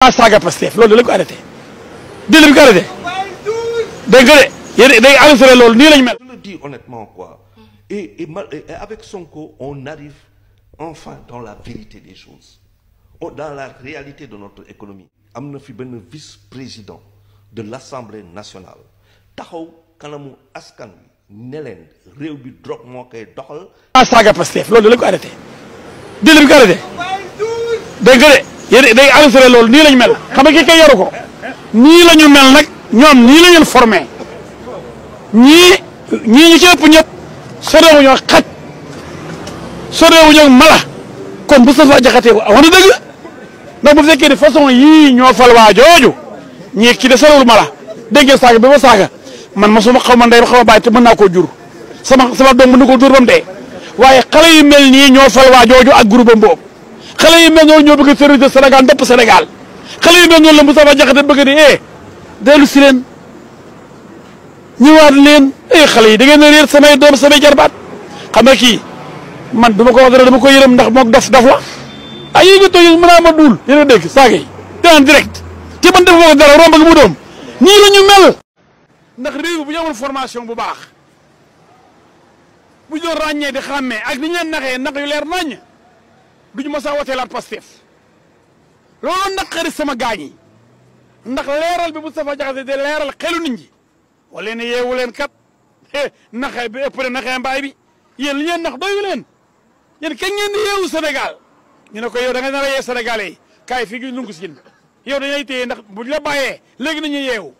daa saaga Pastef loolu lañ ko arrêté délai bi ko arrêté dégg nga de yéen day arrêté loolu nii lañ mel. Je le dis honnêtement quoi et avec Sonko on arrive enfin dans la vérité des choses dans la réalité de notre économie. am na fi benn vice-président de l'Assemblée nationale taxaw kanamu askan wi ne leen réew bi drogue moo koy doxal. daa saaga Pastef loolu lañ ko arrêté délai bi ko arrêté dégg nga de yéen day arrêté loolu nii lañ mel xam nga kii kay yaru ko nii la ñu mel nag ñoom nii la ñu formé ñii ñu ci ëpp ñëpp sorewuñoo xaj sorewuñoo mala kon Moustapha Diakhaté wax na dëgg ndax bu fekkee ne façon yii ñoo fal waa jooju ñii kii de sorewul mala dégg ngeen saaga bi ma saaga man ma suma xaw ma ndey xaw ma bàyyi te mën naa koo jur sama doom mën na koo jur ba mu dee waaye xale yu mel nii ñoo fal waa jooju ak groupe am boobu xale yu mel noonu ñoo bëgg a terroriser Sénégal ndëpp Sénégal xale yu mel noonu la Moustapha Diakhaté bëgg di dellu si leen ñëwaat leen xale yi da ngeen a réer samay doom samay jarbaat xam nga kii man du ma ko wax dara dama ko yërëm ndax moom dof la ay yi nga tooy mën a ma duul yéen a dégg saaga yi en direct te man dafa ko dara romb ak mu doom nii la ñu mel ndax réew bu ñu amul formation bu baax bu ñu doon ràññee di xàmmee ak ni ñu leen naxee nax yu leer naññ duñu mos a woteelaat Pastef loolu naqari sama gaañ yi ndax leeral bi Moustapha Diakhaté de leeral xelu nit ñi wala ne yeewu leen kat naxee bi ëpp na naxee mbaay bi yéen li ngeen nax doyu leen yéen kañ ngeen di yeewu Sénégal ñu ne ko yow da nga nar a yee Sénégalais yi kaay fii gi nungu si jën yow dañuy téye ndax buñ la bàyyee léegi nañuy yeewu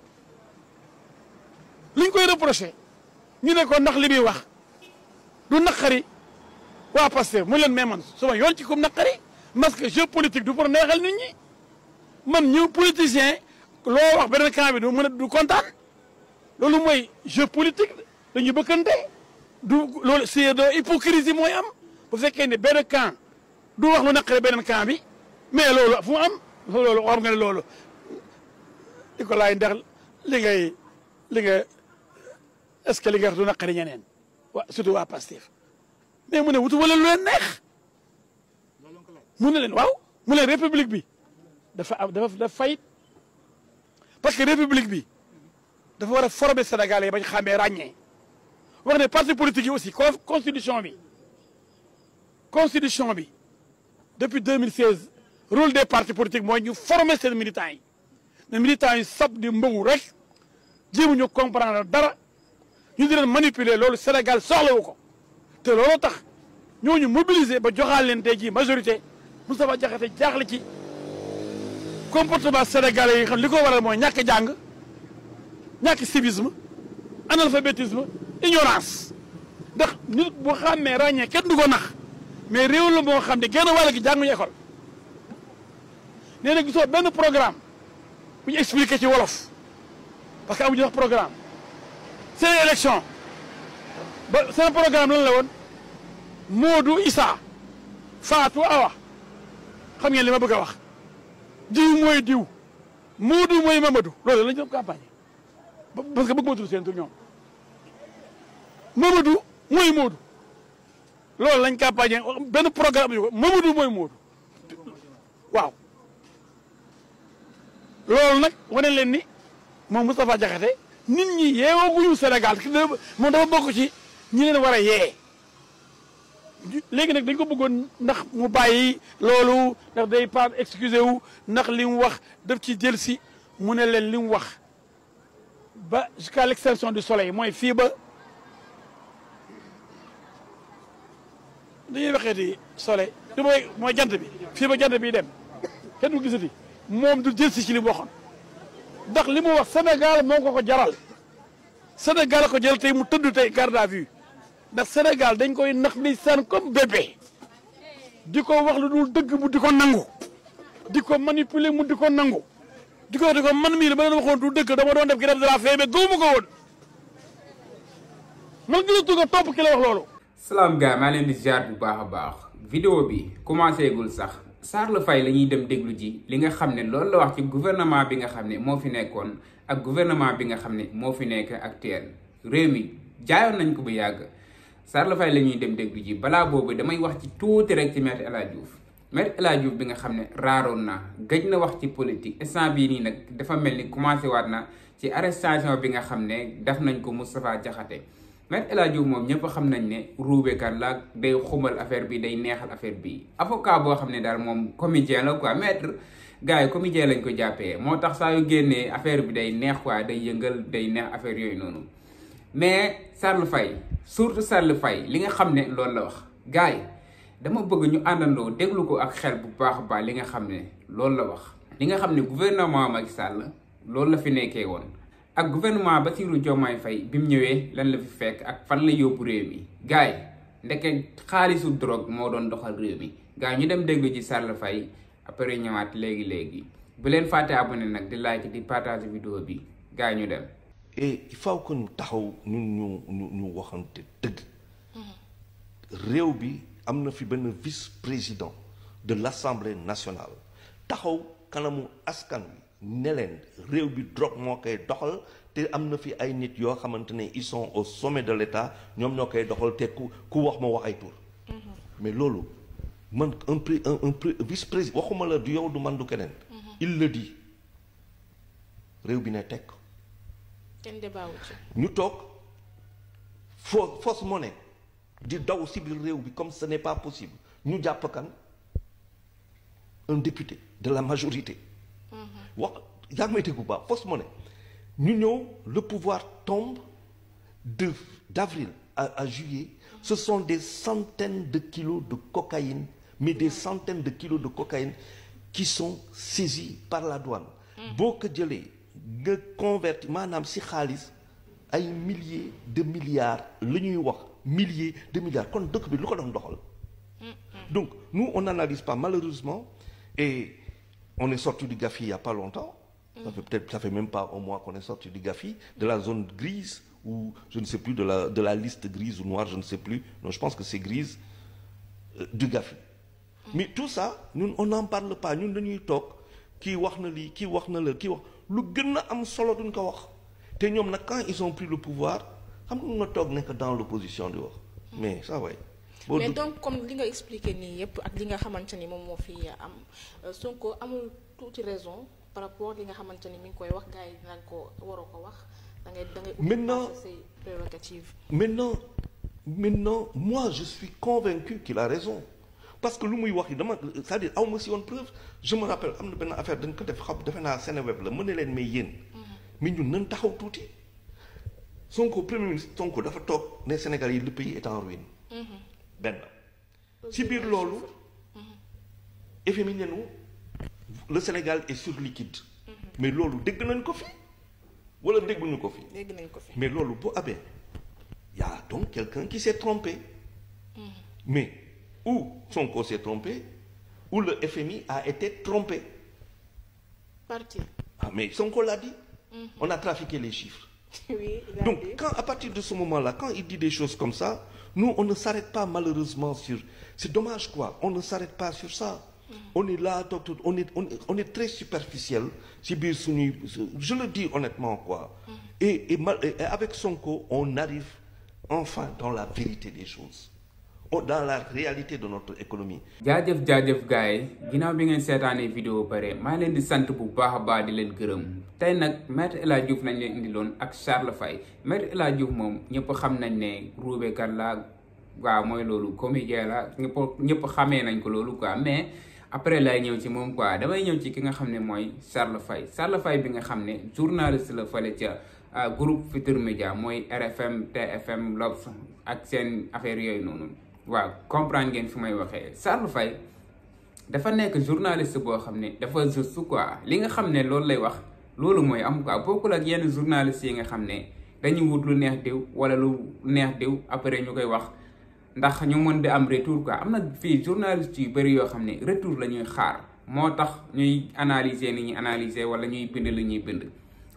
liñ koy reproché ñu ne ko ndax li muy wax du naqari waa Pastef mu leen mais man suma yoon ci kum naqari parce que jeu politique du pour neexal nit ñi man ñëw politicien loo wax beneen camp bi du mën a du kontaan loolu mooy jeu politique dañuy bëkkante du loolu c'est de hypocrisie mooy am bu fekkee ne benn camp du wax lu naqari beneen camp bi mais loolu fu mu am loolu xam nga ne loolu di ko laay ndax li nga est-ce que li nga wax du naqari ñeneen wa surtout waa Pastef mais mu ne wutu wala lu leen neex mu ne leen waaw mu ne république bi dafa fayit parce que république bi dafa war a former Sénégalais yi bañ xàmmee ràññee wax ne parti politique yi aussi constitution bi depuis 2016 rôle des partis politiques mooy ñu former seen militants yi ne militants yi sab di mbëgu rek jéemuñu comprendre dara ñu di leen manipuler loolu Sénégal soxlawu ko te looloo tax ñooñu mobiliser ba joxaal leen tey jii majorité Moustapha Diakhaté jaaxle ci comportement sénégalais yi xam li ko waral mooy ñàkk jàng ñàkk civisme analphabétisme ignorance ndax nit bu xàmmee ràññee kenn du ko nax mais réew la moo xam ne genn wàll gi jànguñu école nee na gisoo benn programme bu ñu expliqué ci wolof parce que amuñu wax programme seen élection ba seen programme lan la woon Modou Issa Fatou Awa xam ngeen li ma bëgg a wax diw mooy diw Modou mooy Mamadou loolu lañu doon campagne parce que bëgg ma tudd seen tur ñoom Mamadou mooy Modou loolu lañ campagne benn programme yu ko Mamadou mooy Modou waaw loolu nag wane leen ni moom Moustapha Diakhaté nit ñi yeewooguñu Sénégal moom dafa bokk ci ñi leen war a yee léegi nag dañ ko bëggoon ndax mu bàyyi loolu ndax day pas excusé wu ndax li mu wax daf ci jël si mu ne leen li mu wax ba jusqu'à l'extinction du soleil mooy fii ba dañuy waxee di soleil du mooy jant bi fii ba jant bi dem kenn du gisati moom du jël si ci li mu waxoon ndax li mu wax Sénégal moo ko jaral Sénégal ko jël tey mu tëdd tey garde à vue ndax Sénégal dañ koy nax ni saan comme bébé di ko wax lu dul dëgg mu di ko nangu di ko manipuler mu di ko nangu di ko man mii la ma leen waxoon du dëgg dama doon def grève de la faim mais gëwuma ko woon man gisatu ko topp ki la wax loolu. salaam gars maa leen di ziar bu baax a baax vidéo bi commencé gul sax Sarr Faye la ñuy dem déglu ji li nga xam ne loolu la wax ci gouvernement bi nga xam ne moo fi nekkoon ak gouvernement bi nga xam ne moo fi nekk actuel réew mi jaayoon nañ ko bu yàgg Sarr Faye la ñuy dem déglu ji balaa boobu damay wax ci tuuti rek ci Maître El Hadji Diouf Maître El Hadji Diouf bi nga xam ne raaroon na gëj na wax ci politique instant bii nii nag dafa mel ni commencé waat na ci arrestation bi nga xam ne def nañ ko Moustapha Diakhaté. Maître El Hadji Diouf moom ñëpp xam nañ ne ruubekat la day xumbal affaire bi day neexal affaire bi avocat boo xam ne daal moom comédien la quoi maître gars yi comédien lañ ko jàppee moo tax saa yu génnee affaire bi day neex quoi day yëngal day neex affaire yooyu noonu mais Sarl Faye surtout Sarl Faye li nga xam ne loolu la wax gars yi dama bëgg ñu àndandoo déglu ko ak xel bu baax a baax li nga xam ne loolu la wax li nga xam ne gouvernement Macky Sall loolu la fi nekkee woon ak gouvernement Bassirou Diomaye Faye bi mu ñëwee lan la fi fekk ak fan la yóbbu réew mi gars yi ndeke xaalisu drogue moo doon doxal réew mi gars yi ñu dem déglu ci Sarl Faye après ñëwaat léegi bu leen fàtte abonné nag di like di partage vidéo bi gars yi ñu dem. et il faut que ñu taxaw ñu waxante dëgg réew bi am na fi benn vice-président de l'Assemblée nationale taxaw kanamu askan wi ne leen réew bi drogue moo koy doxal te am na fi ay nit yoo xamante ne ils sont au sommet de l'État ñoom ñoo koy doxal te ku wax ma wax ay tur mais loolu man un vice-président waxuma la du yow du man du keneen il le dit réew bi ne tekk kenn débaawu ci ñu toog fausse monnaie di daw si biir réew bi comme ce n'est pas possible ñu jàpp kan un député de la majorité wax yaa ngi may dégg bu baax fausse monnaie ñu ñëw le pouvoir tombe d'avril à juillet ce sont des centaines de kilos de cocaïne mais des centaines de kilos de cocaïne qui sont saisis par la douane boo ko jëlee nga converti maanaam si xaalis ay milliers de milliards la ñuy wax milliers de milliards kon dëkk bi lu ko doon doxal donc nous on n'analyse pas malheureusement et on est sorti du GAFI il y a pas longtemps ça fait même pas un mois qu'on est sorti du GAFI de la zone grise ou je ne sais plus de la liste grise ou noire je ne sais plus non je pense que c'est grise du GAFI mais tout ça ñun on n'en parle pas ñun dañuy toog kii wax na lii kii wax na la kii wax lu gën a am solo duñ ko wax te ñoom nag quand ils ont pris le pouvoir xam nga toog nekk dans l'opposition di wax mais ça way mais donc comme li nga expliqué nii yëpp ak li nga xamante ni moom moo fi am Sonko amul tuuti raison par rapport li nga xamante ni mi ngi koy wax gars yi naan ko waroo ko wax da ngay maintenant ses prérogatives maintenant moi je suis convaincu qu'il a raison parce que lu muy wax yi dama c'est-à-dire aw ma si woon preuve je me rappelle am na benn affaire dañ ko def xam defe naa Seneweb la mën ne leen mais yéen mais ñun nañ taxaw tuuti Sonko premier ministre Sonko dafa toog ne Sénégal yi le pays est en ruine benn ci biir loolu FMI ne nu le Sénégal est sur liquide mais loolu dégg nañ ko fi wala dégguñu ko fi mais loolu bu amee y a donc quelqu'un qui s'est trompé mais ou Sonko s'est trompé ou le FMI a été trompé parti mais Sonko l'a dit on a trafiqué les chiffres oui, donc quand à partir de ce moment-là quand il dit des choses comme ça nous on ne s'arrête pas malheureusement sur c'est dommage quoi on ne s'arrête pas sur ça on est là on est très superficiel ci biir suñuy je le dis honnêtement quoi et avec Sonko on arrive enfin dans la vérité des choses dans la réalité de notre économie. jaajëf gars yi ginnaaw bi ngeen seetaanee vidéo pare maa leen di sant bu baax a baax di leen gërëm tey nag Maître El Hadji Diouf nañ leen indiloon ak Sarl Faye Maître El Hadji Diouf moom ñëpp xam nañ ne ruubekat la waaw mooy loolu comédien la ñëpp xamee nañ ko loolu quoi mais après lay ñëw ci moom quoi damay ñëw ci ki nga xam ne mooy Sarl Faye bi nga xam ne journaliste la fële ca groupe Futurs Médias mooy RFM TFM L'Obs ak seen affaire yooyu noonu. waaw comprendre ngeen fi may waxee Sarl Faye dafa nekk journaliste boo xam ne dafa juste quoi li nga xam ne loolu lay wax loolu mooy am quoi bokkul ak yenn journaliste yi nga xam ne dañuy wut lu neex diw wala lu neex diw après ñu koy wax ndax ñu mën di am retour quoi am na fii journaliste yu bëri yoo xam ne retour la ñuy xaar moo tax ñuy analyser ni ñuy analyser wala ñuy bind li ñuy bind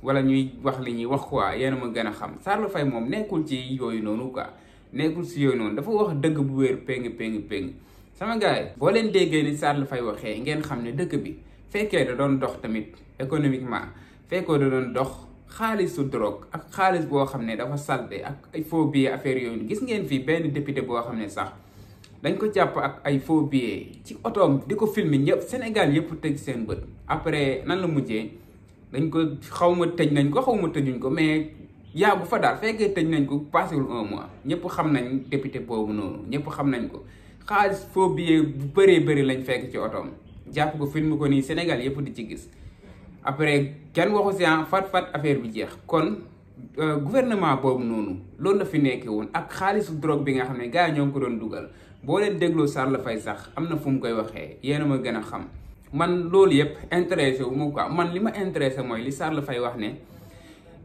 wala ñuy wax li ñuy wax quoi yéen a ma gën a xam Sarl Faye moom nekkul ci yooyu noonu quoi nekkul si yooyu noonu dafa wax dëgg bu wér péng sama gars yi boo leen déggee ni Sarl Faye waxee ngeen xam ne dëkk bi fekkee da doon dox tamit économiquement fekkoo da doon dox xaalisu drogue ak xaalis boo xam ne dafa salte ak ay faux billets affaire yooyu gis ngeen fii benn député boo xam ne sax dañ ko jàpp ak ay faux billets ci otoom di ko filmer ñëpp Sénégal yëpp tëj seen bët. après nan la mujjee dañ ko xaw ma tëj nañ ko xaw ma tëjuñ ko mais yàggu fa daal fekkee tëj nañ ko passewul 1 mois ñëpp xam nañ député boobu noonu ñëpp xam nañ ko xaalis faux billets bu bëree bëri lañ fekk ci otoom jàpp ko film ko nii Sénégal yëpp di ci gis. après kenn waxu si fat affaire bi jeex kon gouvernement boobu noonu loolu la fi nekkee woon ak xaalisu drogue bi nga xam ne gars yi ñoo ngi ko doon dugal boo leen dégloo Sarr Faye sax am na fu mu koy waxee yéen a ma gën a xam man loolu yëpp intéressé wu ma quoi man li ma intéressé mooy li Sarr Faye wax ne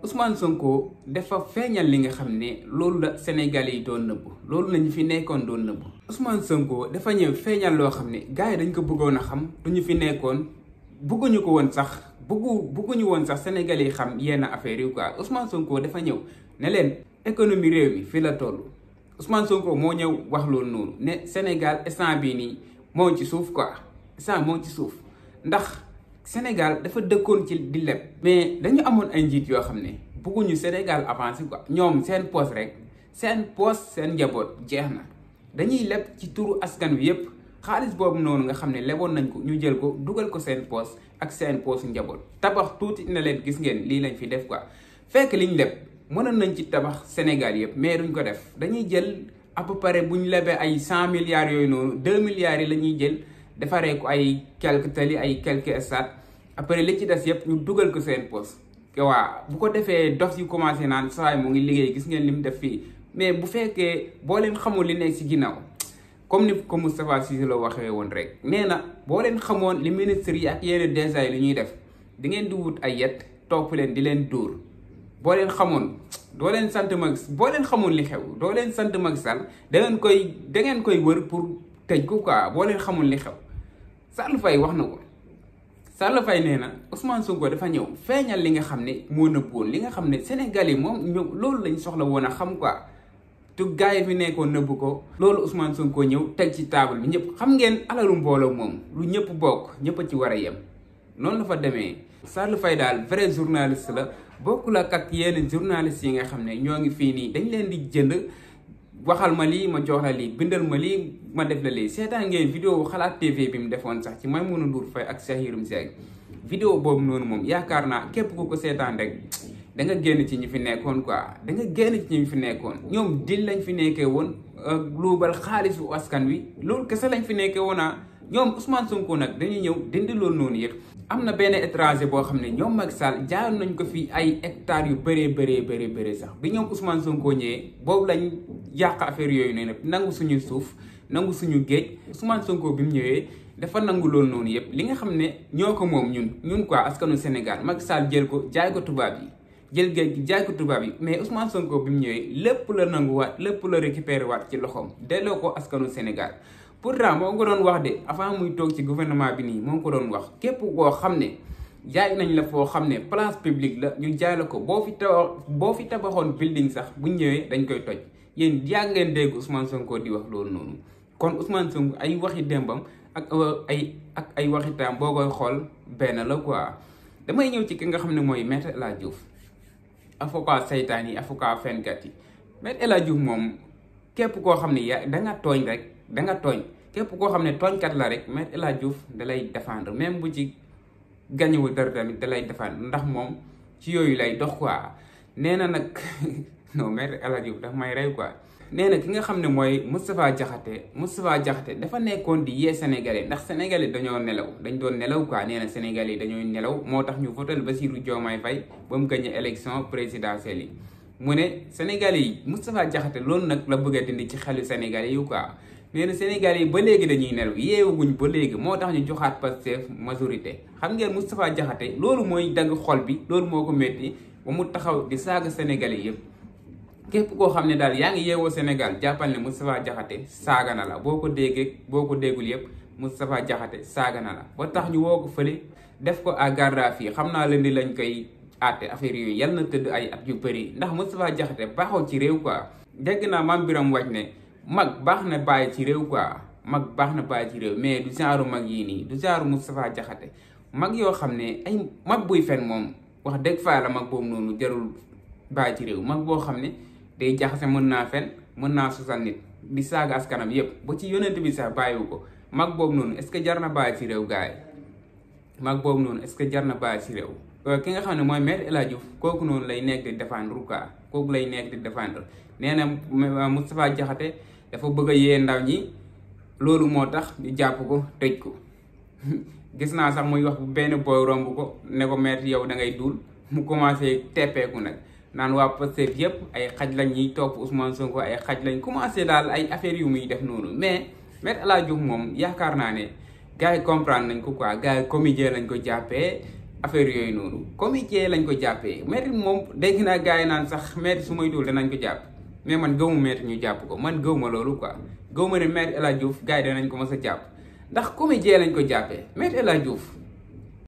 Ousmane Sonko dafa feeñal li nga xam ne loolu la Sénégalais yi doon nëbbu loolu la ñu fi nekkoon doon nëbbu. Ousmane Sonko dafa ñëw feeñal loo xam ne gars yi dañ ko bëggoon a xam du ñu fi nekkoon bëgguñu ko woon sax. bëgguñu woon sax Sénégalais yi xam yenn affaire yi quoi Ousmane Sonko dafa ñëw ne leen économie réew mi fii la toll Ousmane Sonko moo ñëw wax loolu noonu ne Sénégal instant bii nii moo ci suuf quoi instant moo ci suuf ndax Sénégal dafa dëkkoon ci di leb. mais dañu amoon ay njiit yoo xam ne bëgguñu Sénégal avancé quoi ñoom seen poste rek seen njaboot jeex na dañuy leb ci turu askan wi yépp xaalis boobu noonu nga xam ne leboon nañ ko ñu jël ko dugal ko seen poste ak seen poste njaboot tabax tuuti na leen gis ngeen lii lañ fi def quoi fekk liñ leb mënoon nañ ci tabax Sénégal yëpp mais duñ ko def dañuy jël à peu près bu ñu lebee ay 100 milliards yooyu noonu 2 milliards yi la ñuy jël defaree ko ay quelques tali ay quelques stades après li ci des yëpp ñu dugal ko seen poste waa bu ko defee dof yu commencé naan saa mu ngi liggéey gis ngeen li mu def fii mais bu fekkee boo leen xamul li nekk si ginnaaw. comme ni ko Moustapha Cissé la waxee woon rek nee na boo leen xamoon li ministre yi ak yenn DG yi li ñuy def di ngeen di wut ay yet topp leen di leen dóor boo leen xamoon doo leen sant Macky boo leen xamoon li xew doo leen sant Macky Sall da ngeen koy wër pour tëj ko quoi boo leen xamoon li xew Sarr Faye wax na ko Sarr Faye nee na Ousmane Sonko dafa ñëw feeñal li nga xam ne moo nëbboon li nga xam ne Sénégal yi moom ñoom loolu lañ soxla woon a xam quoi. te gars yi fi nekkoon nëbbu ko loolu Ousmane Sonko ñëw teg ci table bi ñëpp xam ngeen alalu mbooloo moom lu ñëpp bokk ñëpp a ci war a yem noonu la fa demee. Sarr Faye daal vrai journaliste la bokkul ak yenn journaliste yi nga xam ne ñoo ngi fii nii dañ leen di jënd waxal ma lii ma jox la lii bindal ma lii ma def la lii seetaan ngeen vidéo Xalaat TV bi mu defoon sax ci Maimouna Ndour Faye ak Cheikh Yérim Seck vidéo boobu noonu moom yaakaar naa képp ku ko seetaan rek. da nga génn ci ñi fi nekkoon quoi da nga génn ci ñi fi nekkoon ñoom dil lañ fi nekkee woon luubal xaalisu askan wi loolu kese lañ fi nekkee woon ñoom Ousmane Sonko nag dañuy ñëw dindi loolu noonu yëpp. am na benn étranger boo xam ne ñoom Macky Sall jaayoon nañ ko fi ay hectares yu bëree sax bi ñoom Ousmane Sonko ñëwee boobu lañ yàq affaire yooyu noonu nangu suñu suuf nangu suñu géej Ousmane Sonko bi mu ñëwee dafa nangu loolu noonu yëpp li nga xam ne ñoo ko moom ñun quoi askanu Sénégal Macky Sall jël ko jaay ko tubaab yi. jël géej gi jaay ko tubaab yi mais Ousmane Sonko bi mu ñëwee lépp la nanguwaat lépp la récupéré waat ci loxoom delloo ko askanu Sénégal pourtant moo ko doon wax de avant muy toog ci gouvernement bi nii moo ko doon wax képp koo xam ne jaay nañ la foo xam ne place publique la ñu jaay la ko boo fi tabaxoon building sax bu ñëwee dañ koy toj yéen yàgg ngeen dégg Ousmane Sonko di wax loolu noonu kon Ousmane Sonko ay waxi démbam ak ay waxi taam boo koy xool benn la quoi damay ñëw ci ki nga xam ne mooy Maître El Hadji Diouf avocat saytaan yi avocat fenkat yi Maître El Hadji Diouf moom képp koo xam ne danga tooñ rek danga tooñ képp koo xam ne tooñkat la rek Maître El Hadji Diouf da lay défendre même bu ci gañewul dara tamit da lay défendre ndax moom ci yooyu lay dox quoi nee na nag non Maître El Hadji Diouf daf may rey quoi nee na ki nga xam ne mooy Moustapha Diakhaté dafa nekkoon di yee Sénégalais ndax Sénégalais dañoo nelaw dañ doon nelaw quoi nee na Sénégalais yi dañoo nelaw moo tax ñu votal Bassirou Diomaye Faye ba mu gagné élection présidentielle yi mu ne Sénégalais yi Moustapha Diakhaté loolu nag la bëgg a dindi ci xelu Sénégalais yi quoi nee na Sénégalais yi ba léegi dañuy nelaw yeewuñ ba léegi moo tax ñu joxaat Pastef majorité xam ngeen Moustapha Diakhaté loolu mooy dagg xol bi loolu moo ko métti ba mu taxaw di saaga Sénégalais yëpp képp koo xam ne daal yaa ngi yeewoo Sénégal jàppal ne Moustapha Diakhaté saaga na la boo ko déggul yëpp Moustapha Diakhaté saaga na la ba tax ñu woo ko fële def ko à garde à vue xam naa leen di lañ koy àtte affaire yooyu yal na tëdd ay at yu bëri ndax Moustapha Diakhaté baaxoo ci réew quoi dégg naa Mame Birame Wathie ne mag baax na bàyyi ci réew quoi mag baax na bàyyi ci réew mais du genre mag yii nii du genre Moustapha Diakhaté mag yoo xam ne ay mag buy fen moom wax dëgg fa la mag boobu noonu jarul bàyyi ci réew mag boo xam ne day jaxase mën naa fen mën naa sosal nit di saaga askanam yépp ba ci yonent bi sax bàyyiwu ko mag boobu noonu est-ce que jar na bàyyi ci réew gars yi mag boobu noonu est-ce que jar na bàyyi ci réew ki nga xam ne mooy Maître El Hadji Diouf kooku noonu lay nekk di défendre quoi kooku lay nekk di défendre nee na Moustapha Diakhaté dafa bëgg a yee ndaw ñi loolu moo tax ñu jàpp ko tëj ko gis naa sax muy wax bu benn boy romb ko ne ko Maître yow da ngay duul mu commencé teppeeku nag naan waa Pastef yëpp ay xaj lañ ñuy topp Ousmane Sonko ay xaj lañ commencé daal ay affaires yu muy def noonu mais Maître El Hadji Diouf moom yaakaar naa ne gars yi comprendre nañ ko quoi gars yi comédien lañ ko jàppee affaire yooyu noonu comédien lañ ko jàppee Maître moom dégg naa gars yi naan sax Maître su may duul danañ ko jàpp mais man gëwuma Maître ñu jàpp ko man gëwuma loolu quoi gëwuma ne Maître El Hadji Diouf gars yi danañ ko mës a jàpp ndax comédien lañ ko jàppee Maître El Hadji Diouf